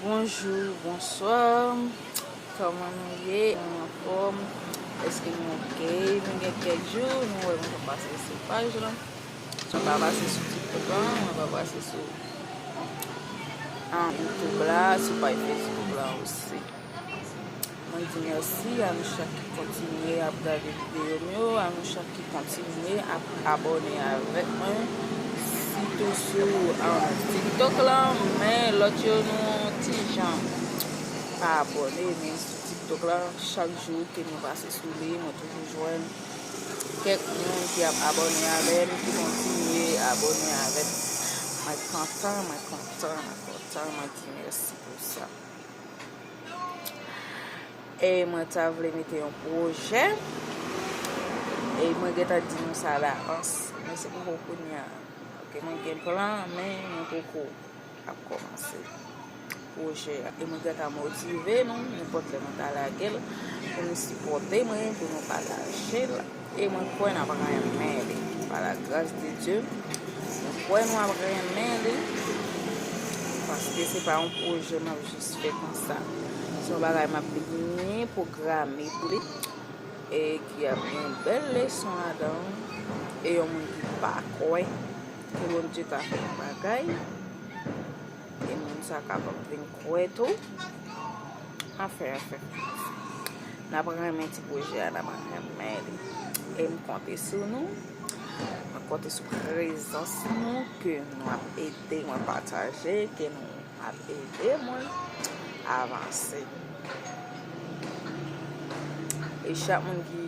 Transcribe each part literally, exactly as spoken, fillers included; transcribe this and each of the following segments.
Bonjou, bonswa. Kòman nou ye? Nou anfòm? Èske nou oke? Nou gen kèk jou nou wè mwen pa pase sou paj lan. Mwen pa pase sou TikTok lan, mwen pa pase sou, ah, YouTube la, sou paj Facebook la osi. Mwen di mèsi a nou chak ki kontinye ap gade videyo m yo, a nou chak ki kontinye ap abòne avèk mwen, sitou sou, ah, TikTok lan, men lòt yo nou ti jan pa abòne, men sou TikTok lan, chak jou ke mwen pase sou li, mwen toujou jwenn kèk moun ki ap abòne avè m, ki kontinye abòne avè m. Mwen kontan, mwen kontan, mwen kontan, mwen di mèsi pou sa. E mwen ta vle mete yon pwojè. E mwen gentan di nou sa davans. Men se poko kounye a. Ok, mwen gen plan, men mwen poko ap kòmanse pwojè a. E mwen gentan motive nou, nenpòt lè mwen ta lage l, pou nou sipòte mwen, pou nou pataje l. E mwen kwè n ap renmen li. Pa la gras de Dye, mwen kwè nou ap renmen li. Paske se pa yon pwojè m ap jis fè konsa. Se yon bagay m ap byen pwograme pou li. E ki ap gen bèl leson ladan. E yon moun ki pa kwè ke Bondye ka fè yon bagay. E moun sa kapab vin kwè tou. Anfen, anfen. N ap renmen ti pwojè a, n ap renmen li. E m konte sou nou. Mwen konte sou prezans nou, ke nou ap ede mwen pataje, ke nou ap ede mwen avanse. E chak moun ki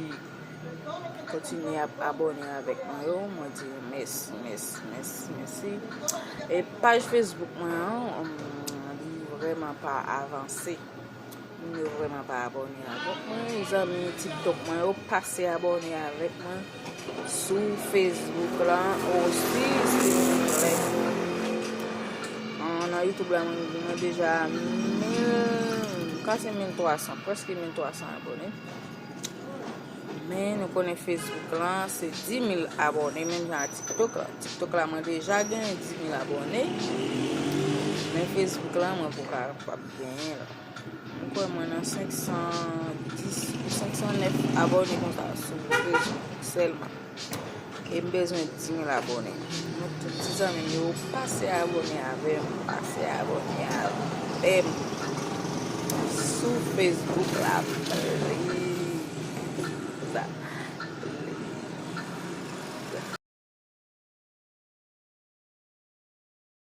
kontinye ap abòne avèk mwen yo, mwen di mèsi, mèsi, mèsi, mèsi. E paj Facebook mwen an, um, li vrèman pa avanse. Moun yo vrèman pa abòne avèk mwen. Zanmi TikTok mwen yo, pase abòne avèk mwen sou Facebook lan osi, silvouplè. An, nan YouTube la, mwen, mwen deja mil, kase mil twa san, prèske mil twa san abòne. Men nou konnen Facebook lan se dis mil abòne, menm jan a TikTok la. TikTok la mwen deja genyen dis mil abòne, men Facebook lan mwen poko ap genyen la. Mwen kwè mwen nan senk san dis, senk san nèf abòne konsa sou Facebook sèlman. E m bezwen dis mil abòne. Mwen tout ti zanmi m yo pase abòne avè m, pase abòne avè m sou Facebook la, please.